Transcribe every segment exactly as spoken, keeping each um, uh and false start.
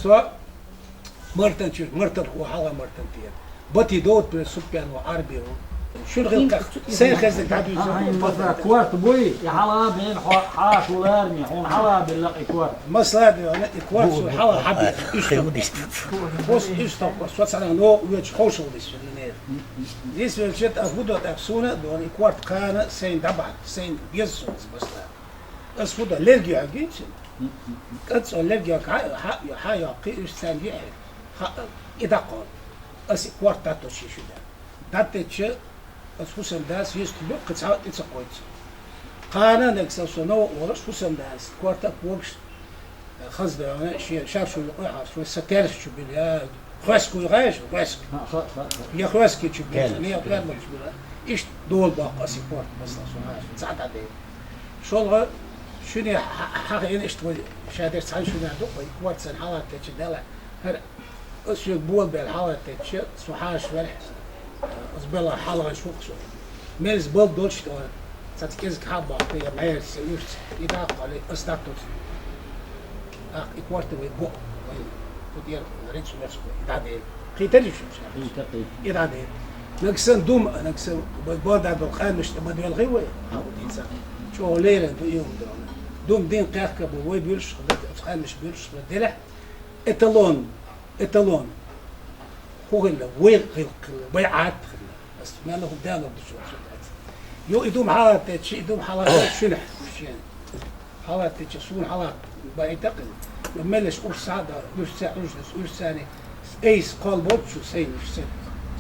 Со Мартан чуьра, Мартан хӀу хьалха Мартан тӀера. Бати Довт-Пир Супьян ва Ӏарби ву. Шуьра гӀилкхах сайн хезна дӀадуьйцу. Ай, масала, корта буй, и хьалха бен хьо-, хьаша вуларни, хьуна хьалха белла и корта. Масала, дена, и корта со хьалха хьабе, уьстагӀ. Хос уьстагӀ, со цхьана новкъа вечу ховшал дис нера. Дис велча, тӀаккха хӀу до, тӀаккха суна а дона, и корта кхана сайн дӀабахьа, сайн беза суна, масала. Ас хӀу до, лерг йоьгийча. КӀанцо лерг йоьгга хьа-, хьа-, хьа йоккхий, уьш царна йиъхьира. Хаа, и дӀакхолла. Ас и корта дӀатосчи шу да. ДӀатеча, ас хӀусамдас йистхуьлу, кхин цхьа а тӀе ца кхойту. Кхана нагса со новкъа волуш, хӀусамдас, корта а когаш, хаза ваьлла, шен шаршу юкъа хьарча, вай сан терса чу била, я хӀоьску гӀайша, хӀоьску. Ха, ха, ха, ха. Я хӀоьски чу била, я хӀоьрмак чу била. Иштта дола боккху ас и корта, масала, со хьаша, цхьа дӀадевлла. ШолгӀа, шуьне хьа-, хьахиъна иштта вай, шадерг цхьана шуьнехь ду, вай корта санна хьалаттеча делахь, хӀара ас шуьга болабелла хьалаттеча, со хьаша велахь, ас белла хьалгӀайша хӀу-кх со. Меллаца бала долуш тӀе, цхьацца кӀезиг хьа а баккха, я маьрца, я уьрца, и дӀа а кхоллий, ас дӀатосу. ТӀаккха и корта вай го, вай хӀу дера, рицу мецахь, и дӀадевлла. Кхийтарий шуна? Кхийтар, кхийтар. И дӀадевлла. Нагсан дума, нагсан вай бада долу къаьмнаш тӀе ма доьлхий вай, хьан хӀу дийца. ЧӀогӀа леррина ду и хӀума дона. Дума дин кхехка бу, вай буьллуш хила, оцу къаьмнаш буьллуш хила делахь, эталон, эталон. ХӀу хилла, вай гӀиллакх хилла, вай Ӏадат хилла. Ас мел хӀума денал ду чу вац. Йо, и дума хьалаттеча, и дума хьалаттеча шуьнехь, шен. Хьалаттеча суна хьалатта баита кхин. Йо, меллаша уьш схьа а дан, уьш ца, уьш ца, уьш царний, айса кхолла боцучу сайн уьш ца,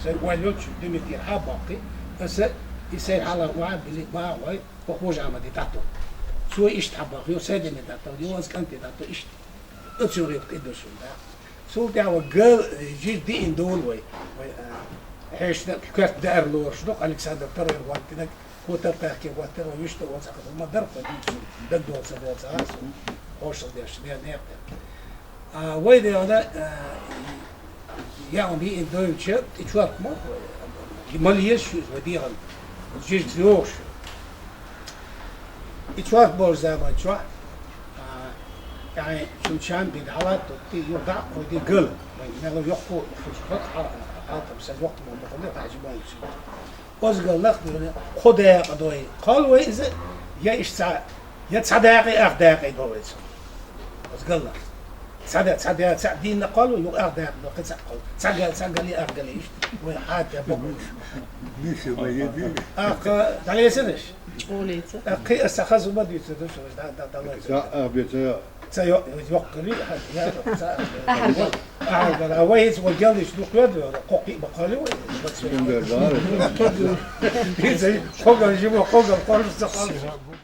сайн ойла йоцучу дуьмиг тӀера хьа а боккхий, аса и сайн хьала ван а били, бан а гӀой, хӀокху Хожа-Ахьмаде дӀату. Цо иштта хьа баккха, йо, Сайдене дӀату, йо, аса кӀанте дӀату, иштта. Оцу гӀиллакх тӀе ду шуна, да. Цул тӀаьхьа вай гал, э, жижиг диъна долу вай. Вай, э, хьешна коьрта даар лоруш ду, Александр Второй хӀоттинарг, кхо тар тахке хӀоттар, вай вуьшта оцу хӀума ма дара, кхо дийцина, дагадоцу, доцу, а, со хьошалла деш, не, не, не. А, вай дегӀана, э, яа диъна дойлча, и чорт мо, вай, ма лезаш иза, вай дегӀана, жижиг лоруш. И чорт болчу заман чохь, а, тӀаьхьа шун чам бина хьалат тутти, юха дӀа а кхойди гал. Вайн мела йоккхо, хӀалта сан йоккхо ма бахана, хьажа ма вуьсу. Оцу галлах дуьйна, кхо дакъа дой. Кхол вай иза, я иштта цхьа, я цхьа дакъа, ах дакъа до вай цу. Оцу галлах. Цхьа да, цхьа да, цхьа дийнна кхол вай, юха ах дакъа до, кхин цхьа кхол. Цхьа гал, цхьа гали, ах гали иштта. Вай хьа да бохуш. Ниша ма еди. Ах, дӀалесанаш? Чкъолица. Кхин а сан хаза ма дуьйцур ду шуна, да, да, да, лайца. Ца, а, бе, ца. Ца йо-, йоккхали, а, я, ца, а, Ахьаргал. Ахьаргал. А вай хӀинца вай гелдиш ду кхоьду, кхокхи а баккхали вай. Индер бара. ХӀинца хӀоган жима, хӀоган кхоржу ца кхоржу.